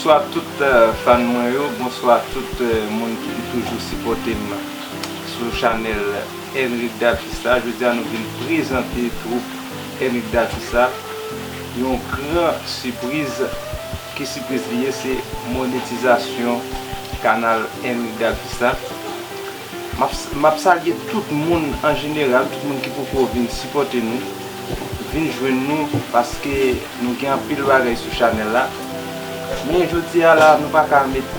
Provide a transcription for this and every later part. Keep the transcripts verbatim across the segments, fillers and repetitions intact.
Bonswa tout fan mwen yo, bonswa tout moun ki te toujou sipòte m sou chanèl Enrick Dalfis la. Jodi a nou vin prezante twoup Enrick Dalfis la yon gran sipriz. Ki sipriz li ye? Se monetizasyon kanal Enrick Dalfis la. M ap, m ap salye tout moun an jeneral, tout moun ki poko vin sipòte nou, vin jwenn nou, paske nou gen anpil bagay sou chanèl la. Men jodi a la, nou pa ka met,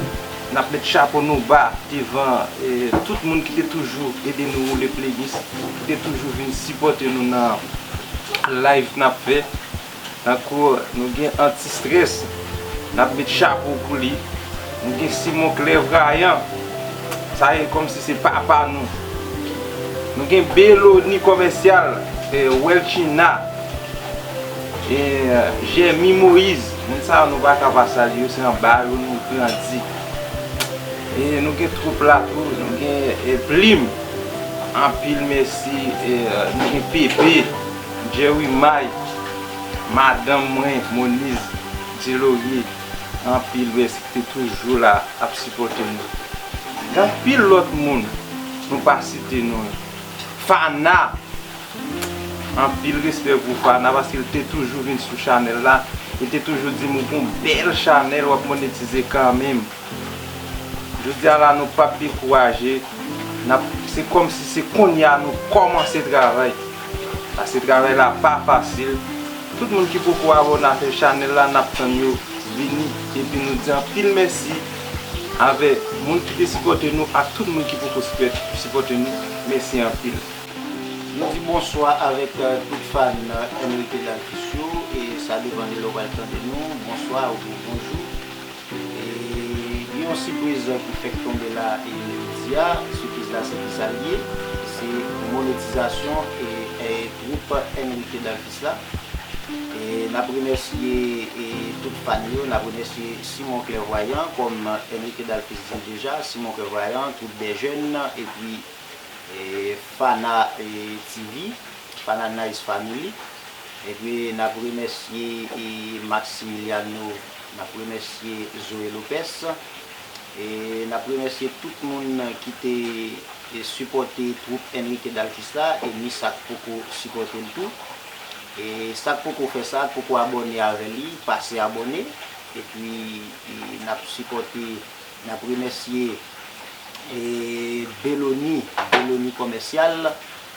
n ap met chapo nou ba devan tout moun ki te toujou ede nou woule playlist, ki te toujou vin sipòte nou nan live n ap fè. Tankou nou gen Anti Stress, n ap met chapo pou li. Nou gen Simon Clairvoyant, sa ye kòmsi se papa nou. Nou gen Beloni Kòmèsyal, Welchina, Jermy Moïse. Moun sa yo nou pa ka pa salye yo, se anba yo nou grandi. E nou gen twoup la tou, nou gen Plim, anpil mèsi. Nou gen Pepe, Jerry May, madanm mwen Moniz Dilorye, anpil mèsi ki te toujou la ap sipòte nou. Gen anpil lòt moun nou pa site non yo. Fana, anpil respè pou Fana paske l te toujou vin sou chanèl la. Li te toujou di m ou gon bèl chanèl, w ap monetize kanmenm. Jodi a la nou p ap dekouraje. N ap, se kòmsi se kounye a nou kòmanse travay. Paske travay la pa fasil. Tout moun ki poko abòne avèk chanèl la, n ap tann yo vini. Epi nou di anpil mèsi avè moun ki te sipòte nou ak tout moun ki poko sipè-, sipòte nou. Mèsi anpil. Nou di bonswa avèk tout fan Enrique Dalfis yo, e sa depann de lè w pral tande nou. Bonswa oubyen bonjou. E gen yon sipriz ki fèk tonbe la, e jodi a, sipriz la se kisa l ye? Se monetizasyon e, e twoup Enrique Dalfis la. E n ap remèsye e tout fan yo, n ap remèsye Simon Clairvoyant, kòm Enrique Dalfis di l deja, Simon Clairvoyant, twoup dè jèn, epi e Fana e T V, Fana Nice Family. Epi n ap remèsye e Maximiliano, n ap remèsye Zoe Lopez. E n ap remèsye tout moun ki te e sipòte twoup Enrique Dalfis la, e ni sa k poko sipòte l tou. E sa k poko fè sa, k poko abòne avè li, pase abòne. Epi e n ap sipòte, n ap remèsye e Beloni, Beloni Kòmèsyal,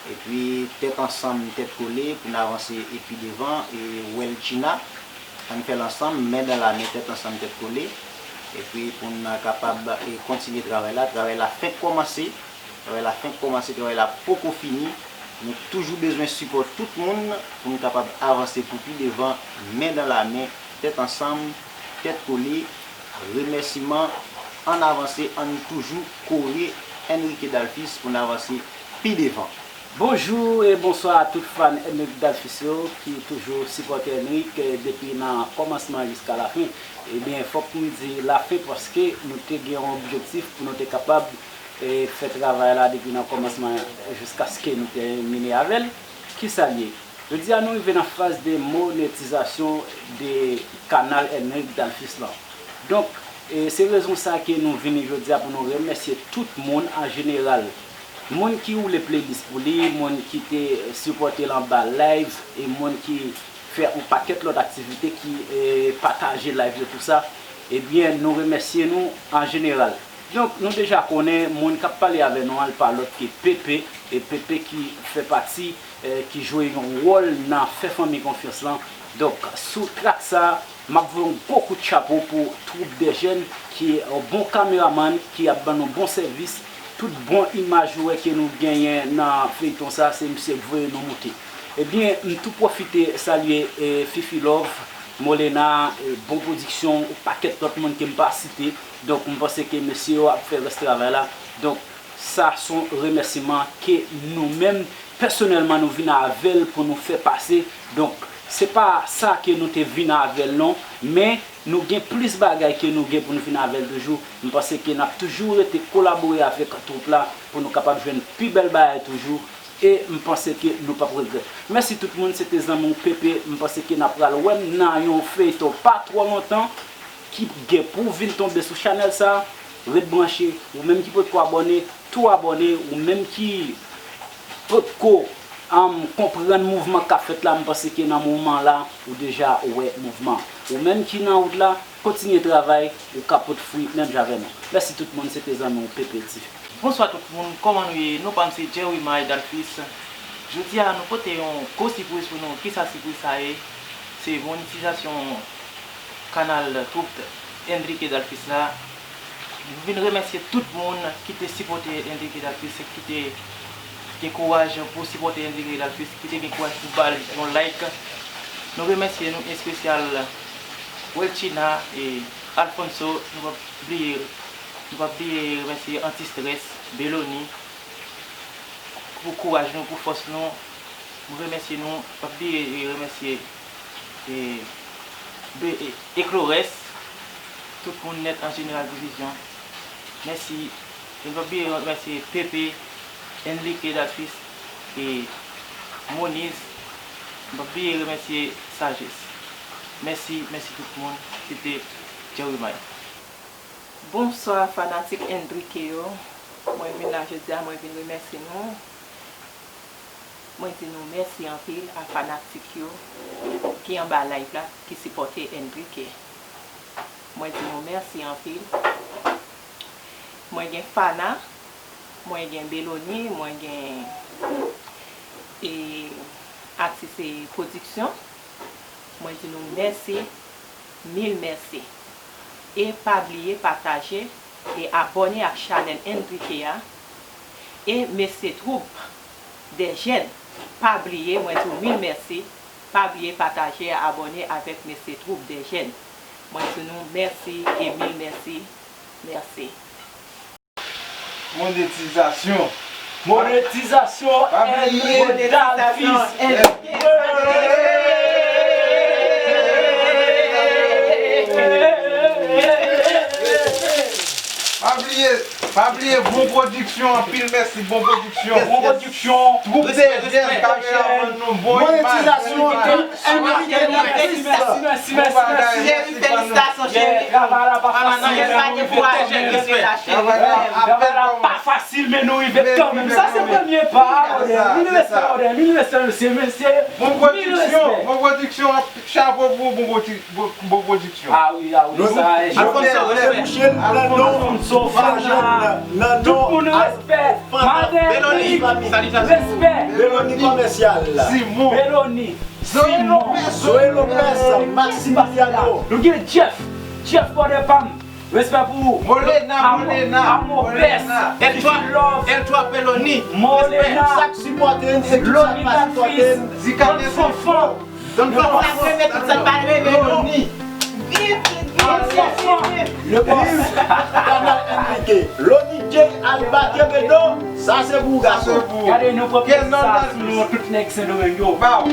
epi tèt ansanm, tèt kole pou n avanse e pi devan, e Welchina, ann fè l ansanm, men dan la men, tèt ansanm, tèt kole, epi pou n kapab e kontinye travay la. Travay la fenk kòmanse, travay la fenk kòmanse, travay la poko fini. Nou toujou bezwen sipò tout moun pou n kapab avanse pou pi devan, men dan la men, tèt ansanm, tèt kole. Remèsiman an avanse, ann toujou kore Enrique Dalfis pou n avanse pi devan. Bonjou e bonswa a tout fan Enrique Dalfis yo ki toujou sipòte Enrique, eh, depi nan kòmansman jiska lafen. Ebyen, fòk m di lafen paske nou te gen yon objektif pou nou te kapab, eh, fè travay la depi nan kòmansman jiskaske nou tèmine avè l. Kisa l ye? Jodi a nou rive nan faz de monetizasyon de kanal Enrique Dalfis lan. Donk, e se rezon sa ke nou vini jodi a pou nou remèsye tout moun an jeneral. Moun ki woule playlist pou li, moun ki te sipòte l anba live, e moun ki fè yon pakèt lòt aktivite ki, e, pataje live yo, tou sa. Ebyen, nou remèsye nou an jeneral. Donk, nou deja konnen moun k ap pale avè nou an, l pa lòt ke Pepe, e Pepe ki fè pati, e, ki jwe yon wòl nan fè fanmi konfyans lan. Donk, sou trak sa, m ap voye yon gwo kout chapo pou twoup dè jèn ki, e, bon kameramann, ki ap ban nou bon sèvis, tout bon imaj ou wè ke nou genyen nan feyton sa, se misye k voye nou moute. Ebyen, m tou pwofite salye, e, Fifi Love, Molena, e, Bon Pwodiksyon, yon pakèt lòt moun ke m pa site. Donk, m panse ke mesye yo ap fè rès travay la. Donk, sa se yon remèsiman ke nou menm, pèsonèlman, nou vin avè l pou nou fè pase. Donk, se pa sa ke nou te vin avè l non, men nou gen plis bagay ke nou gen pou nou vin avè l toujou. M panse ke n ap toujou rete kolabore avèk twoup la pou nou kapab jwenn pi bèl bagay toujou. E m panse ke nou p ap regrèt. Mèsi tout moun, se te zanmi w Pepe. M panse ke n ap pral wè m nan yon feyton pa twò lontan. ki gen pou vin tonbe sou chanèl sa, ret branche. Ou menm ki potko abòne, tou abòne. Ou menm ki potko, um, konprann mouvman k ap fèt la, m panse ke nan moman la, ou deja wè mouvman. Ou menm ki nan wout la, kontinye travay, ou ka pot fwi menm jan avè nou. Mèsi tout moun, se te zanmi w Pepe T V. Bonswa tout moun, kòman nou ye? Non pa m se Jerry May Dalfis. Jodi a, nou pote yon gwo sipriz pou nou. Kisa sipriz sa ye? Se monetizasyon kanal twoup Enrique Dalfis la. Nou vin remèsye tout moun ki te sipòte Enrique Dalfis, ki te gen kouraj pou sipòte Enrique Dalfis, ki te gen kouraj pou ba l yon like. Nou remèsye nou espesyal Welchina e Alfonso. Nou p ap bliye, nou p ap bliye remèsye Antistrès, Beloni, pou kouraj nou, pou fòs nou. Nou remèsye nou, p ap bliye remèsye e, be- e, Eklores, tout moun nèt an jeneral divizyon. Mèsi. E n p ap bliye remèsye Pepe, Enrique Dalfis e Moniz. N p ap bliye remèsye Sajes. Mèsi, mèsi tout moun. Se te Jerry May. Bonswa fanatik Enrique yo. Mwen vin la jodi a, mwen vin remèsye nou. Mwen di nou mèsi anpil a fanatik yo ki anba live la, ki sipòte Enrique. Mwen di nou mèsi anpil. Mwen gen Fana, mwen gen Beloni, mwen gen e Atis e Pwodiksyon. Mwen di nou mèsi, mil mèsi. E pa bliye pataje e abòne ak chanèl Enrique a. E Mesye Twoup dè Jèn, pa bliye, mwen di w mil mèsi. Pa bliye pataje e abòne avèk Mesye Twoup dè Jèn. Mwen di nou mèsi e mil mèsi. Mèsi. Monetizasyon. Monetizasyon, pa bliye. Enrique Dalfis. Pa bliye, pa bliye, bon pwodiksyon, anpil mèsi, bon pwodiksyon. Bon pwodiksyon. Twoup dè Jèn, kameramann nou, bon imaj, bon imaj. Mèsi, mèsi, mèsi, mèsi. Cheri, felisitasyon, cheri. Travay la pa fasil, men nou rive kanmenm. Travay la pa fasil, men nou rive kanmenm. Sa se premye pa, brother. Mil respè, brother. Mil respè, mesye, mesye. Bon pwodiksyon, bon pwodiksyon. Chapo pou bon pwodi- bon, bon pwodiksyon. Ah wi, ah wi, sa e Alfonso, respè. Alfonso Fana. Tout moun respè. Madan Beloni, respè. Beloni Komèsyal. Simon. Beloni. Zoe Lopez, Maximiliano. Nou gen Jeff, Jeff brother pa m. Respè pou ou. Molena, Amo, Molena, Amo Molena. Best. L twa, L twa Peloni. Molena. Respè. Sa k sipòte n, se tout sa k pa sipòte n. Zika Don Fofo. Don Fofo. Sa k renmen, tout sa k pa renmen. Peloni. Viv, viv, viv, viv. Le boss. Kanal Enrique. Loni J Alba Quevedo. Sa se pou ou, gason. Gade, nou pran pye sa sou nou, tout nèg Sendomeng yo. Bow.